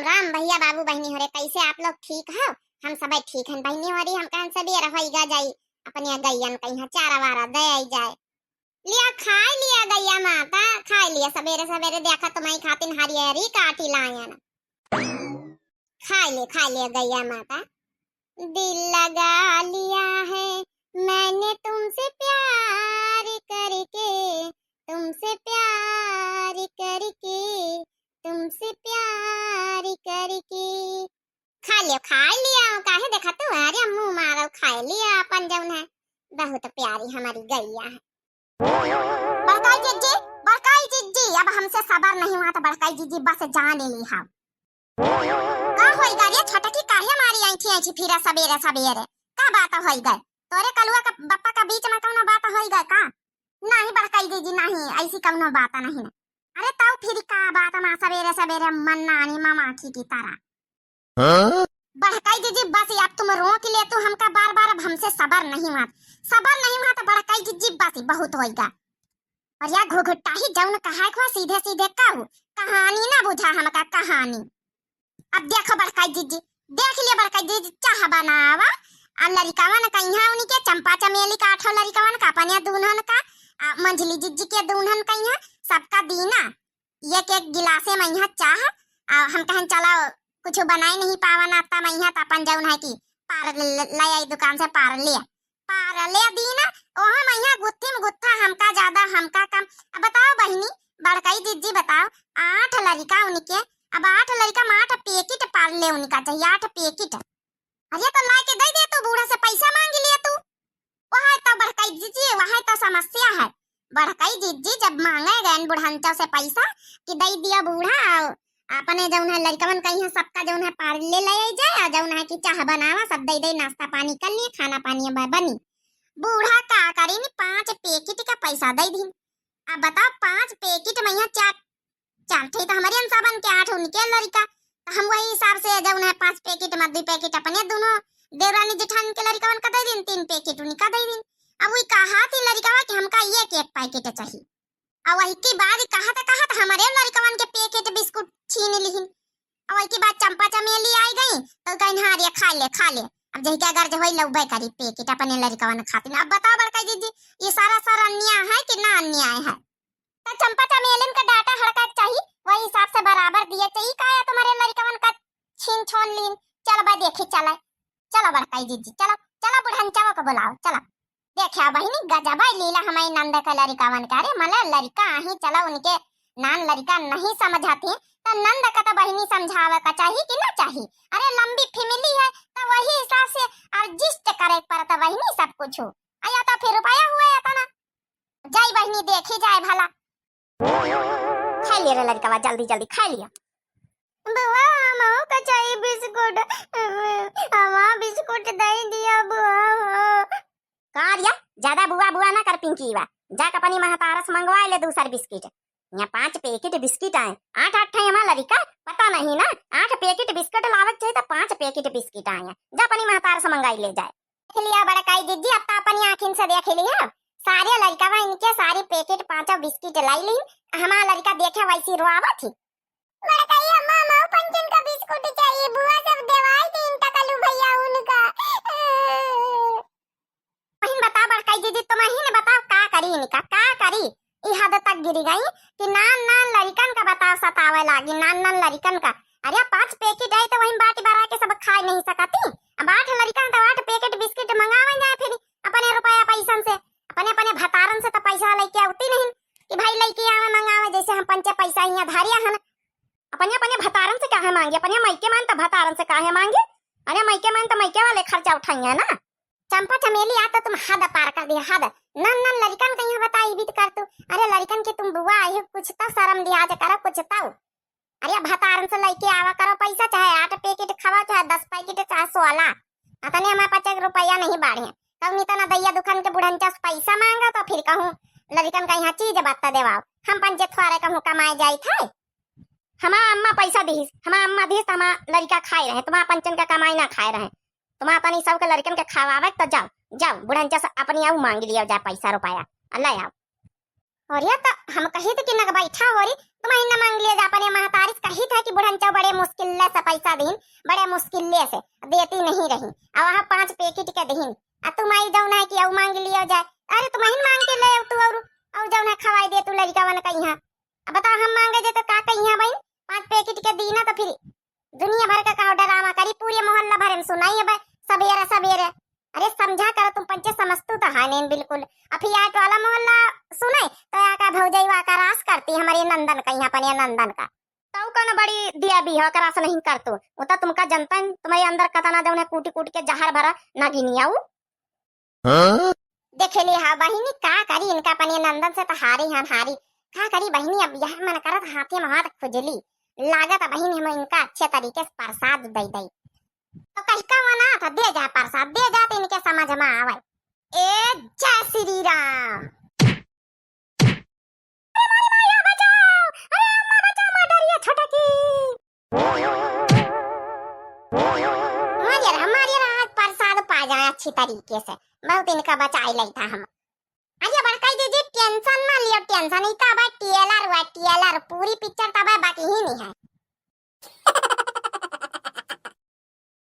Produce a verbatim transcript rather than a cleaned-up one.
राम भैया, बाबू, बहिनी होरे, कैसे आप लोग? ठीक हो? हम सबे ठीक हन बहिनी होरी। हम कहन सबेर होइगा जाई, अपने गैयन कइहाँ चारा वारा दे आई जाए। लिया खाए लिया गैया माता, खाए लिया, सबेरे सबेरे देखा तुम्हारी खातिन हरियरी काटी लायन। खाए ले, खाए ले गैया माता। दिल लगा लिया है मैंने तुमसे प्यार करके, तुमसे प्यार करके, तुमसे प्यार करके। खा लियो, खा लियो, काहे देखा तू? अरे मुँह मारो, खा लियो अपन जौन है, बहुत प्यारी हमारी गैया है। बड़काई जिज्जी, बड़काई जिज्जी, अब हमसे सबर नहीं हुआ तो बड़काई जिज्जी बस जान ली हम। का होइगा रे छोटकी, काहे मारी ऐंठी ऐंठी फिरा सबेरे सबेरे? का बात होइगा? तोरे कलुआ का बप्पा का बीच में कौनो बात होइगा का? नहीं बड़काई जिज्जी, नहीं, ऐसी कौनो बात नहीं ना। अरे तौ फिर का बात मा सबेरे सबेरे मन्नानी ममाखी की तरह? हाँ? बड़काई जिज्जी बस, अब तुम रोक ले तू हमका बार बार, अब हमसे सबर नहीं हुआ, सबर नहीं हुआ तो बड़काई जिज्जी बस बहुत होइगा। और या घुघुट्टा ही जौन कहा हुआ सीधे सीधे कहू, कहानी ना बुझा हमका कहानी। अब देखो बड़काई जिज्जी, देख लिया बड़काई जिज्जी, चाह बनावा, आ लड़िकवन कइहाँ उनके चंपा चमेली का आठो लड़िकवन का, अपने दून्हन का, आ मंझली जिज्जी के दून्हन कइहाँ, सबका दीना एक एक गिलासे में यहाँ चाह। आ हम कहन चलो कुछ बनाई नहीं पावा नाश्ता में यहाँ, तो अपन जौन है कि पार ले, ले आई दुकान से पार ले, पार ले दीना। ओह में यहाँ गुत्थी में गुत्था, हमका ज्यादा हमका कम। अब बताओ बहिनी, बड़काई जिज्जी बताओ, आठ लड़िका उनके, अब आठ लड़िका में आठ पैकेट पार ले उनका चाहिए, आठ पैकेट। अरे तो ला के दे दे तू, बूढ़ा से पैसा मांग लिया तू। वह तो बड़काई जिज्जी, वह तो समस्या है। बड़काई जिज्जी जब मांगे गए बुढ़ंचा से पैसा कि दे दिया बूढ़ा, अपने जौन है लड़िकवन कइहाँ सबका जौन है पार ले ले आई जाए, और जौन है कि चाह बनावा, सब दे दे, नाश्ता पानी कर लिए, खाना पानी अब बनी। बूढ़ा का करी नी, पाँच पैकेट का पैसा दे दीन। अब बताओ, पाँच पैकेट में यहाँ चार चार ठे तो हमारे अंसाबन के, आठ उनके लड़िका, तो हम वही हिसाब से जौन है पाँच पैकेट में दुई पैकेट अपने दोनों देवरानी जेठानी के लड़िकवन का दे दीन, तीन पैकेट उनका दे दीन। अब वही कहा थी लड़िकवा कि हमका एक एक पैकेट चाहिए। अब वही के बाद कहा था, कहा था हमारे लड़िकवन के पैकेट बिस्कुट छीन लिहिन। अब वही के बाद चंपा चमेली आई गई तो कहीं, "हाँ रे, खा ले, खा ले।" अब जही के गर्ज होई लउबे करी पैकेट अपने लड़िकवन खातिर। अब बताओ बड़का दीदी, ये सारा सारा अन्याय है कि ना अन्याय है? तो चंपा चमेलिन का डांटा हड़का चाहिए, वही हिसाब से बराबर दिए चाहिए। का या तुम्हारे लड़िकवन का छीन छोन लीन? चल बा देखी, चला, चला बड़काई जिज्जी, चला, चला बुढ़नचवा को बुलाओ, चला। देखा बहिनी, गजबा लीला हमारी नंद का लड़िकवन का। अरे मला लड़िका आही, चला उनके नान लड़िका नहीं समझाती, तो नंद का तो बहिनी समझावे का चाहिए कि ना चाहिए? अरे लंबी फैमिली है, तो वही हिसाब से एडजस्ट करे पड़ता बहिनी सब कुछ। आया तो फिर रुपया हुआ या तो ना। जाई बहिनी, देखी जाए भला। खाई लिया रे लड़िकवा, जल्दी जल्दी खाई लिया। बुआ, हमहू का चाहिए बिस्कुट। हमार बिस्कुट दे दिया बुआ हो। का रिया, ज्यादा बुआ बुआ ना कर पिंकी बा। जाके अपनी महतारा से मंगवा ले दूसर बिस्किट। यहाँ पाँच पैकेट बिस्किट आए, आठ आठ ठे हमार लड़िका, पता नहीं ना, आठ पैकेट बिस्किट लावे के चाहिए तो पाँच पैकेट बिस्किट आए। जा अपनी महतारा से मंगाई ले जाए। देख लिया बड़काई जिज्जी, अब तो अपनी आँखिन से देख लिया। सारे लड़िकवा इनके सारी पैकेट पाँचों बिस्किट लाई लीन। हमार लड़िका देखे वैसी रोआवत ही। बड़काई अम्मा, हमहू पंचन का बिस्कुट चाहिए, बुआ सब देवाई दीन टकलू भैया उनका। बहिन बता बड़काई जिज्जी, तुम ही ने बताओ का करी इनका, का करी? ई हद तक गिर गई कि नान नान लड़िकन का बताओ सतावे लागी, नान नान लड़िकन का। अरे पाँच पैकेट आई तो वही बाटी भरा के सब खाए नहीं सकती। अब आठ लड़िकन तो आठ पैकेट बिस्किट मंगावे जाए फिर अपने रुपया पैसन से, अपने अपने भतारन से तो पैसा लेके आवती नहीं कि भाई लेके आवे मंगावे, जैसे हम पंचे पैसा यहाँ धारिया हन। अपने अपने भतारन से काहे मांगे, अपने मायके मान तो भतारन से काहे मांगे? अरे मायके मान तो मायके वाले खर्चा उठाइए ना। चंपा चमेली, आ तो तुम हद पार कर दिया, हद। नन नन लड़िकन का यहाँ बताई बीत कर तू। अरे लड़िकन के तुम बुआ आई हो, कुछ तो शर्म लिहाज करो, कुछ तो। अरे भतारन से लेके आवा करो पैसा, चाहे आठ पैकेट खावा, चाहे दस पैकेट, चाहे सोलह। अतने हमारे पास एक रुपया नहीं बाढ़े। कौनी तना दैया दुकान के बुढ़न चास पैसा मांगा तो फिर कहूँ लड़िकन का यहाँ चीज बत्ता देवाओ। हम पंचे थोड़े कहूँ कमाए जाई थे। हमार अम्मा पैसा दिहिस, हमार अम्मा दिहिस तो हमार लड़िका खाए रहे, तुम्हार पंचन का कमाई ना खाए रहे। तुम्हार तनी सबके लड़िकन के खवावे तो जाओ, जाओ बुढ़न चास अपनी आऊ मांग लिया जाए पैसा रुपया, अल्लाह आओ। और या तो हम कही थे कि नग बैठा हो रही, तुमहिन न मांग लियो जा, अपने महतारी से कहित है कि बुढ़नचौ बड़े मुस्किल्ले से पैसा दीन, बड़े मुस्किल्ले से देती नहीं रही, अब वहाँ पाँच पैकेट के दीन, आ तुम आई जौन है कि अउ मांग लियो जाए। अरे तुमहिन मांग के ले तू और, और जौन है खवाई दे तू लड़िकवन कहिया। अब बताओ हम मांगे जे तो का कहिया बहिन, पाँच पैकेट के दीना तो फिर दुनिया भर का कहो डरामा करी, पूरे मोहल्ला भरे में सुनाई अब सबेरे सबेरे। अरे समझा करो तुम पंचे, समझतू तो है नहीं बिल्कुल। अभी आए टोला मोहल्ला सुने तो या का भौजाई वा का रास करती हमारे नंदन का, यहाँ अपने नंदन का। तौ कौन बड़ी दिया भी हो, रास नहीं कर तू। वो तो तुमका जनता है, तुम्हारे अंदर कतना जौन है कूटी कूटी के जहर भरा नागिनिया ऊ। हाँ? देखे ले हा बहिनी, का करी इनका अपने नंदन से तो हारी हन हारी। का करी बहिनी, अब यह मन करत हाथे में हाथ खुजली। लागत बहिनी हम इनका अच्छे तरीके से प्रसाद दे दई। तो कही का वना था, दे जा प्रसाद, दे जा तो इनके समझ में आवे। ए जय श्री राम। अरे मारी माई, आ बचाओ! अरे अम्मा बचाओ, मार डरिया छोटा की। हमारे यार, हमारे यार आज प्रसाद पा जाए अच्छी तरीके से, बहुत इनका बचाए लेता हम। अरे बड़का दीदी टेंशन ना लियो, टेंशन ही तब टेलर हुआ टेलर, पूरी पिक्चर तब बाकी ही नहीं है।